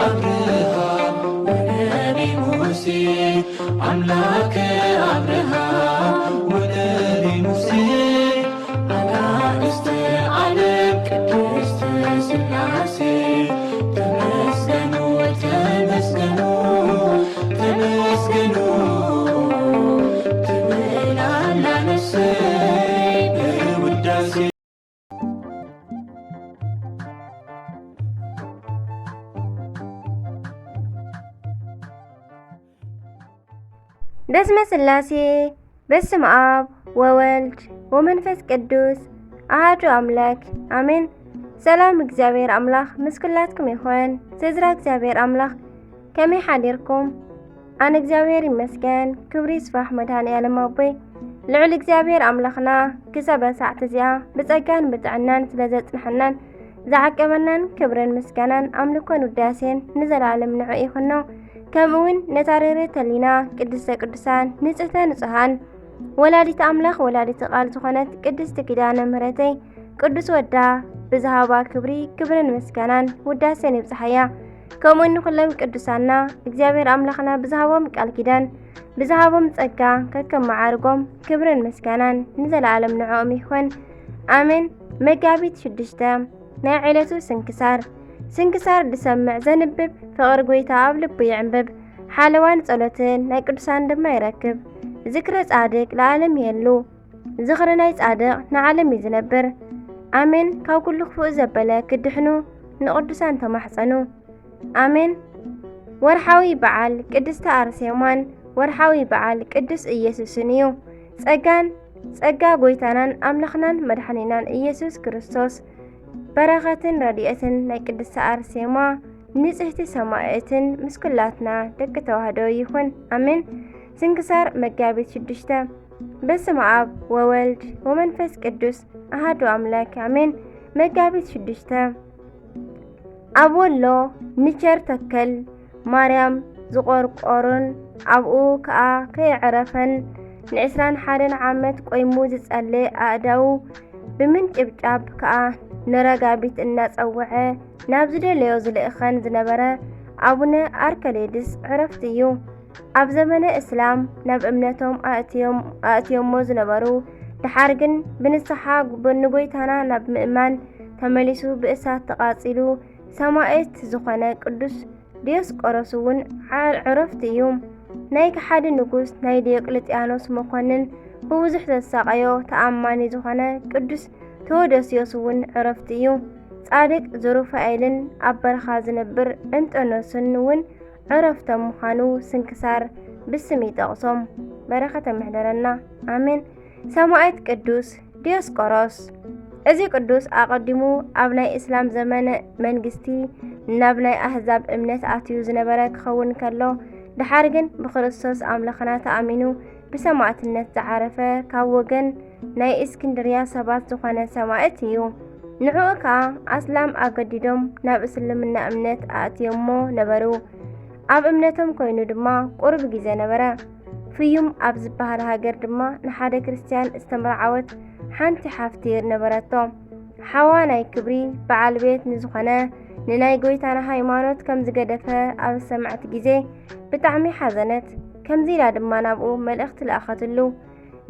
አብርሃም ወነቢ ሙሴ፣ አምላከ አብርሃም ወነቢ ሙሴ፣ አጋእዝተ ዓለም ቅድስት ሥላሴ፣ ተመስገኑ፣ ተመስገኑ፣ ተመስገኑ ትብል ኣላ ነፍሰይ በውዳሴ። በስመ ሥላሴ፣ በስመ አብ ወወልድ ወመንፈስ ቅዱስ አሐዱ አምላክ አሜን። ሰላም እግዚኣብሔር ኣምላኽ ምስ ኩላትኩም ይኹን። ስድራ እግዚኣብሔር ኣምላኽ ከመይ ሓዲርኩም? ኣነ እግዚኣብሔር ይመስገን፣ ክብሪ ይስፋሕ መድኃኔ ዓለም ኣቦይ። ልዑል እግዚኣብሔር ኣምላኽና ክሳብ ሳዕቲ እዚኣ ብጸጋን ብጥዕናን ስለ ዘጽንሐናን ዝዓቀበናን ክብርን ምስጋናን ኣምልኮን ውዳሴን ንዘለዓለም ንዑ ይኹኖ። ከምኡ እውን ነታ ርህርህቲ ህሊና ቅድስተ ቅዱሳን ንጽህተ ንጹሃን ወላዲተ ኣምላኽ ወላዲተ ቃል ዝኾነት ቅድስቲ ኪዳነ ምህረተይ ቅዱስ ወዳ ብዝሃባ ክብሪ ክብርን ምስጋናን ውዳሴን ይብጽሓያ። ከምኡ ንኹሎም ቅዱሳና እግዚኣብሔር ኣምላኽና ብዝሃቦም ቃል ኪዳን ብዝሃቦም ጸጋ ከከም መዓርጎም ክብርን ምስጋናን ንዘለዓለም ንዕኦም ይኹን። ኣሜን። መጋቢት ሽዱሽተ ናይ ዕለቱ ስንክሳር። ስንክሳር ዝሰምዕ ዘንብብ ፍቕሪ ጐይታ ኣብ ልቡ ይዕንብብ። ሓለዋን ጸሎትን ናይ ቅዱሳን ድማ ይረክብ። ዝክረ ጻድቅ ለዓለም ይሄሉ። ዝኽሪ ናይ ጻድቕ ንዓለም እዩ ዝነብር። ኣሜን። ካብ ኩሉ ክፉእ ዘበለ ክድሕኑ ንቅዱሳን ተማሕጸኑ። ኣሜን። ወርሓዊ በዓል ቅድስቲ ኣርሴማን ወርሓዊ በዓል ቅዱስ ኢየሱስን እዩ። ጸጋን ጸጋ ጐይታናን ኣምላኽናን መድሓኒናን ኢየሱስ ክርስቶስ በረኸትን ረድኤትን ናይ ቅድስቲ ኣርሴማ ንጽህቲ ሰማዕትን ምስ ኩላትና ደቂ ተዋህዶ ይኹን። ኣሜን። ስንክሳር መጋቢት ሽዱሽተ። በስመ አብ ወወልድ ወመንፈስ ቅዱስ አሐዱ አምላክ አሜን። መጋቢት ሽዱሽተ። ኣብ ወሎ ንቸር ተከል ማርያም ዝቆርቆሩን ኣብኡ ከኣ ከየዕረፈን ንዕስራን ሓደን ዓመት ቆይሙ ዝጸልእ ኣእዳዉ ብምንጭብጫብ ከኣ ንረጋቢት እናጸውዐ ናብ ዝደለዮ ዝልእኸን ዝነበረ ኣቡነ ኣርከሌድስ ዕረፍቲ እዩ። ኣብ ዘመነ እስላም ናብ እምነቶም ኣእትዮም-፣ ኣእትዮሞ ዝነበሩ፣ ደሓር ግን ብንስሓ ብ-፣ ንጎይታና ናብ ምእማን ተመሊሱ ብእሳት ተቓጺሉ ሰማዕት ዝኾነ ቅዱስ ዲዮስቆሮስ እውን ዓ-፣ ዕረፍቲ እዩ። ናይ ከሓዲ ንጉስ ናይ ዲዮቅልጥያኖስ መኮንን ብብዙሕ ዘሳቐዮ ተኣማኒ ዝኾነ ቅዱስ ቴዎዶስዮስ እውን ዕረፍቲ እዩ። ጻድቅ ዙሩፋኤልን ኣብ በረኻ ዝነብር እንጠኖስን እውን ዕረፍቶም ምዃኑ ስንክሳር ብስም ይጠቕሶም። በረኸቶም ይሕደረና። ኣሜን። ሰማዕት ቅዱስ ዲዮስቆሮስ። እዚ ቅዱስ ኣቐዲሙ ኣብ ናይ እስላም ዘመነ መንግስቲ ናብ ናይ ኣህዛብ እምነት ኣትዩ ዝነበረ ክኸውን ከሎ፣ ደሓር ግን ብክርስቶስ ኣምላኽና ተኣሚኑ ብሰማዕትነት ዝዓረፈ ካብ ወገን ናይ እስክንድርያ ሰባት ዝኾነ ሰማዕት እዩ። ንዕኡ ከኣ ኣስላም ኣገዲዶም ናብ እስልምና እምነት ኣእትዮሞ ነበሩ። ኣብ እምነቶም ኮይኑ ድማ ቁሩብ ግዜ ነበረ። ፍዩም ኣብ ዝበሃል ሃገር ድማ ንሓደ ክርስትያን ዝተመርዓወት ሓንቲ ሓፍቲ ነበረቶ። ሓዋ ናይ ክብሪ በዓል ቤት ንዝኾነ ንናይ ጎይታና ሃይማኖት ከም ዝገደፈ ኣብ ዝሰምዐት ግዜ ብጣዕሚ ሓዘነት። ከምዚ ኢላ ድማ ናብኡ መልእኽቲ ለኣኸትሉ።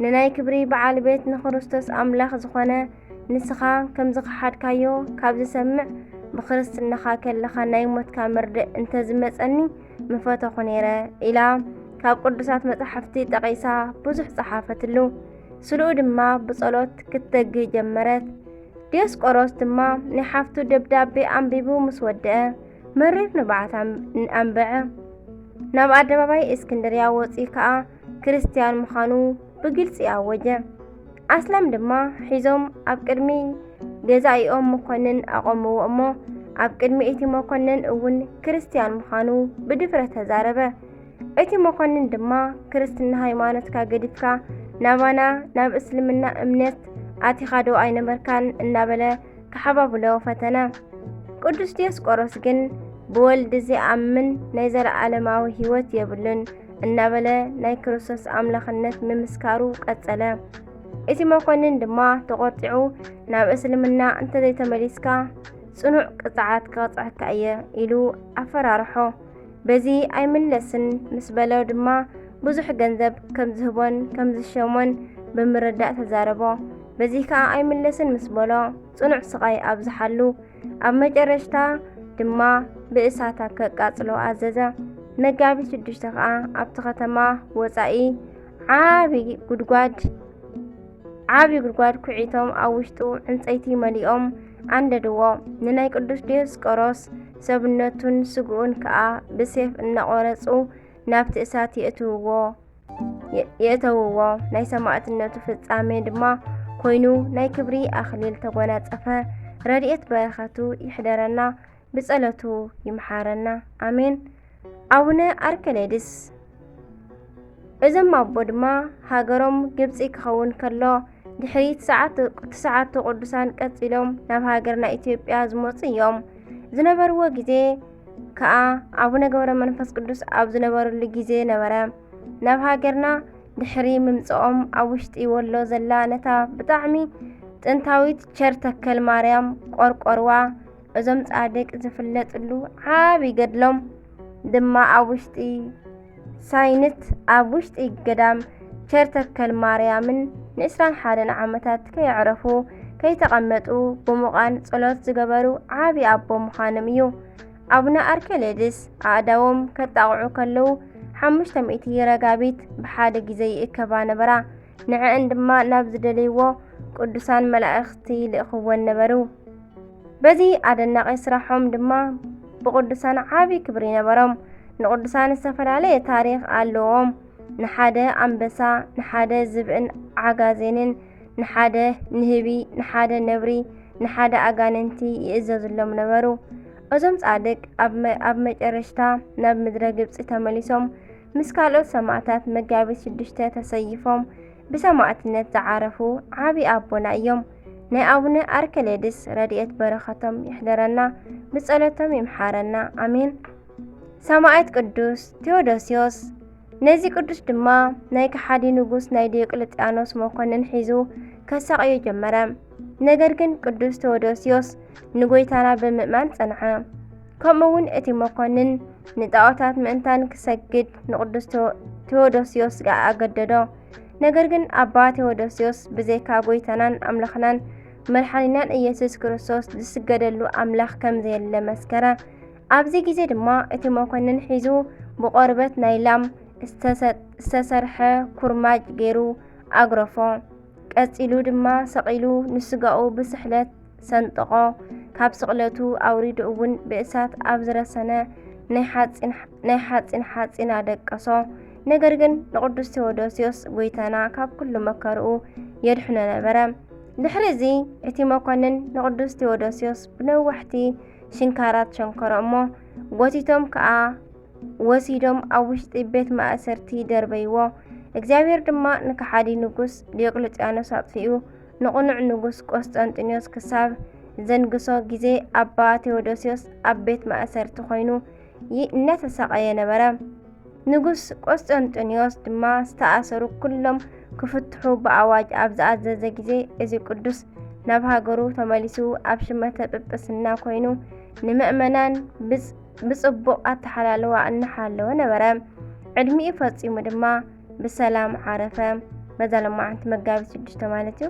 ንናይ ክብሪ በዓል ቤት ንክርስቶስ ኣምላኽ ዝኾነ ንስኻ ከም ዝኸሓድካዮ ካብ ዝሰምዕ፣ ብክርስትናኻ ከለኻ ናይ ሞትካ መርድእ እንተዝመጸኒ ምፈተኹ ነይረ ኢላ ካብ ቅዱሳት መጻሕፍቲ ጠቒሳ ብዙሕ ጸሓፈትሉ። ስልኡ ድማ ብጸሎት ክትተግህ ጀመረት። ዲዮስቆሮስ ድማ ናይ ሓፍቱ ደብዳቤ ኣንቢቡ ምስ ወደአ፣ መሪር ንብዓት ኣም-፣ ኣንብዐ። ናብ ኣደባባይ እስክንድርያ ወጺኡ ከኣ ክርስትያን ምዃኑ ብግልጺ ኣወጀ። ኣስላም ድማ ሒዞም ኣብ ቅድሚ ገዛኢኦም መኮንን ኣቖምዎ እሞ፣ ኣብ ቅድሚ እቲ መኮንን እውን ክርስትያን ምዃኑ ብድፍረት ተዛረበ። እቲ መኮንን ድማ፣ "ክርስትና ሃይማኖትካ ገዲፍካ ናባና ናብ እስልምና እምነት ኣቲኻ ዶ ኣይነበርካን?" እናበለ ክሓባብሎ ፈተነ። ቅዱስ ዲዮስቆሮስ ግን፣ "ብወልድ ዘይኣምን ናይ ዘለዓለማዊ ህይወት የብሉን" እናበለ ናይ ክርስቶስ ኣምላኽነት ምምስካሩ ቀጸለ። እቲ መኮንን ድማ ተቖጢዑ፣ "ናብ እስልምና እንተዘይተመሊስካ፣ ጽኑዕ ቅጽዓት ክቐጽዐካ እየ ኢሉ ኣፈራርሖ። በዚ ኣይምለስን ምስ በሎ ድማ ብዙሕ ገንዘብ ከም ዝህቦን ከም ዝሸሞን ብምርዳእ ተዛረቦ። በዚ ከኣ ኣይምለስን ምስ በሎ ጽኑዕ ስቓይ ኣብዝሓሉ። ኣብ መጨረሽታ ድማ ብእሳት ከቃጽሎ ኣዘዘ። መጋቢት ሽዱሽተ ከኣ ኣብቲ ከተማ ወጻኢ ዓቢ ጉድጓድ ዓቢ ጉድጓድ ኩዒቶም ኣብ ውሽጡ ዕንጸይቲ መሊኦም ኣንደድዎ። ንናይ ቅዱስ ዲዮስቆሮስ ሰብነቱን ስግኡን ከኣ ብሴፍ እናቖረጹ ናብቲ እሳት የእትውዎ የእተውዎ። ናይ ሰማዕትነቱ ፍጻሜ ድማ ኮይኑ ናይ ክብሪ ኣኽሊል ተጎናጸፈ። ረድኤት በረኸቱ ይሕደረና፣ ብጸሎቱ ይምሓረና። ኣሜን። ኣቡነ ኣርከሌድስ እዞም ኣቦ ድማ ሃገሮም ግብጺ ክኸውን ከሎ ድሕሪ ትስዓቱ ቅዱሳን ቀጺሎም ናብ ሃገርና ኢትዮጵያ ዝመጹ እዮም። ዝነበርዎ ግዜ ከኣ ኣቡነ ገብረ መንፈስ ቅዱስ ኣብ ዝነበርሉ ግዜ ነበረ። ናብ ሃገርና ድሕሪ ምምጽኦም ኣብ ውሽጢ ወሎ ዘላ ነታ ብጣዕሚ ጥንታዊት ቸር ተከል ማርያም ቆርቆርዋ እዞም ጻድቅ ዝፍለጥሉ ዓቢ ገድሎም ድማ ኣብ ውሽጢ ሳይንት ኣብ ውሽጢ ገዳም ቸር ተከል ማርያምን ንዕስራን ሓደን ዓመታት ከየዕረፉ ከይተቐመጡ ብምዃን ጸሎት ዝገበሩ ዓቢ ኣቦ ምዃኖም እዩ። ኣቡነ ኣርኬሌድስ ኣእዳዎም ከጣቕዑ ከለዉ ሓሙሽተ ሚእቲ ረጋቢት ብሓደ ግዜ ይእከባ ነበራ። ንዐን ድማ ናብ ዝደለይዎ ቅዱሳን መላእኽቲ ይልእኽወን ነበሩ። በዚ ኣደናቒ ስራሖም ድማ ብቅዱሳን ዓቢ ክብሪ ነበሮም። ንቅዱሳን ዝተፈላለየ ታሪኽ ኣለዎም። ንሓደ ኣንበሳ፣ ንሓደ ዝብእን ዓጋዜንን፣ ንሓደ ንህቢ፣ ንሓደ ነብሪ፣ ንሓደ ኣጋንንቲ ይእዘዝሎም ነበሩ። እዞም ጻድቅ ኣብ መ-፣ ኣብ መጨረሽታ ናብ ምድረ ግብጺ ተመሊሶም ምስ ካልኦት ሰማዕታት መጋቢት ሽዱሽተ ተሰይፎም ብሰማዕትነት ዝዓረፉ ዓቢ ኣቦና እዮም። ናይ ኣቡነ ኣርኬሌድስ ረድኤት በረኸቶም ይሕደረና፣ ብጸሎቶም ይምሓረና። ኣሜን። ሰማዕት ቅዱስ ቴዎዶስዮስ። ነዚ ቅዱስ ድማ ናይ ከሓዲ ንጉስ ናይ ዲዮቅልጥያኖስ መኮንን ሒዙ ከሳቕዮ ጀመረ። ነገር ግን ቅዱስ ቴዎዶስዮስ ንጎይታና ብምእማን ጸንዐ። ከምኡ እውን እቲ መኮንን ንጣኦታት ምእንታን ክሰግድ ንቅዱስ ቴዎ-፣ ቴዎዶስዮስ ኣገደዶ። ነገር ግን ኣባ ቴዎዶስዮስ ብዘይካ ጎይታናን ኣምላኽናን መድሓኒናን ኢየሱስ ክርስቶስ ዝስገደሉ ኣምላኽ ከም ዘየለ መስከረ። ኣብዚ ግዜ ድማ እቲ መኮንን ሒዙ ብቆርበት ናይ ላም ዝተሰ-፣ ዝተሰርሐ ኩርማጅ ገይሩ ኣግረፎ። ቀጺሉ ድማ ሰቒሉ ንስጋኡ ብስሕለት ሰንጠቖ። ካብ ስቕለቱ ኣውሪዱ እውን ብእሳት ኣብ ዝረሰነ ናይ ሓጺን፣ ናይ ሓጺን ሓጺን ኣደቀሶ። ነገር ግን ንቅዱስ ቴዎዶስዮስ ጎይታና ካብ ኩሉ መከርኡ የድሕኖ ነበረ። ድሕሪ እዚ እቲ መኮንን ንቅዱስ ቴዎዶስዮስ ብነዋሕቲ ሽንካራት ሸንከሮ እሞ ጎቲቶም ከኣ ወሲዶም ኣብ ውሽጢ ቤት ማእሰርቲ ደርበይዎ። እግዚኣብሔር ድማ ንከሓዲ ንጉስ ዲዮቅልጥያኖስ ኣጥፊኡ ንቕኑዕ ንጉስ ቆስጠንጢኖስ ክሳብ ዘንግሶ ግዜ ኣባ ቴዎዶስዮስ ኣብ ቤት ማእሰርቲ ኮይኑ ይ-፣ እናተሳቐየ ነበረ። ንጉስ ቆስጠንጢኖስ ድማ ዝተኣሰሩ ኩሎም ክፍትሑ ብኣዋጅ ኣብ ዝኣዘዘ ግዜ፣ እዚ ቅዱስ ናብ ሃገሩ ተመሊሱ ኣብ ሽመተ ጵጵስና ኮይኑ ንምእመናን ብጽ-፣ ብጽቡቕ ኣተሓላልዋ እናሓለወ ነበረ። ዕድሚኡ ፈጺሙ ድማ ብሰላም ዓረፈ። በዛ ሎማዓንቲ መጋቢት ሽዱሽተ ማለት እዩ።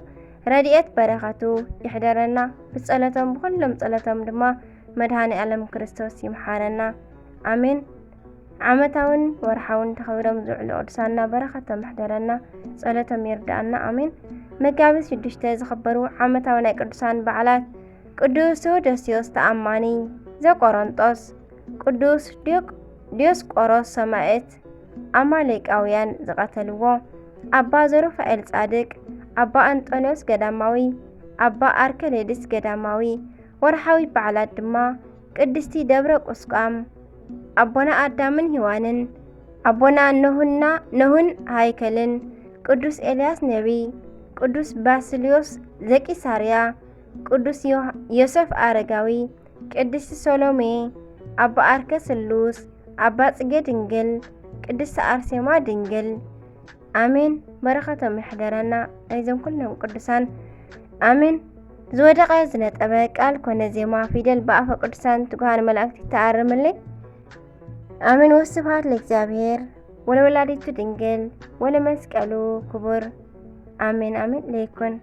ረድኤት በረኸቱ ይሕደረና። ብጸሎቶም፣ ብኹሎም ጸሎቶም ድማ መድኃኔ ዓለም ክርስቶስ ይምሓረና። ኣሜን። ዓመታውን ወርሓውን ተኸቢሮም ዝውዕሉ ቅዱሳንና በረኸቶም ይሕደረና፣ ጸሎቶም ይርድኣና። ኣሜን። መጋቢት ሽዱሽተ ዝኽበሩ ዓመታዊ ናይ ቅዱሳን በዓላት፣ ቅዱስ ቴዎዶስዮስ ተኣማኒ ዘቆሮንጦስ፣ ቅዱስ ዲዮቅ-፣ ዲዮስቆሮስ ሰማዕት፣ ኣማሌቃውያን ዝቐተልዎ፣ ኣባ ዘሩፋኤል ጻድቅ፣ ኣባ ኣንጦንዮስ ገዳማዊ፣ ኣባ ኣርከሌድስ ገዳማዊ። ወርሓዊ በዓላት ድማ ቅድስቲ ደብረ ቁስቋም፣ ኣቦና ኣዳምን ሄዋንን፣ ኣቦና ኖህና፣ ኖህን ሃይከልን፣ ቅዱስ ኤልያስ ነቢይ፣ ቅዱስ ባስልዮስ ዘቂሳርያ፣ ቅዱስ ዮሃ-፣ ዮሴፍ ኣረጋዊ፣ ቅድስቲ ሰሎሜ፣ ኣባ ኣርከ ስሉስ፣ ኣባ ጽጌ ድንግል፣ ቅድስቲ ኣርሴማ ድንግል። ኣሜን። በረኸቶም ይሕደረና፣ ናይዞም ኩሎም ቅዱሳን። ኣሜን። ዝወደቐ ዝነጠበ ቃል ኮነ ዜማ ፊደል ብኣፈ ቅዱሳን ትጉሃን መላእክቲ ተኣርምለይ። ኣሜን። ወስብሐት ለእግዚኣብሔር ወለወላዲቱ ድንግል ወለመስቀሉ ክቡር። ኣሜን ኣሜን። ለይኩን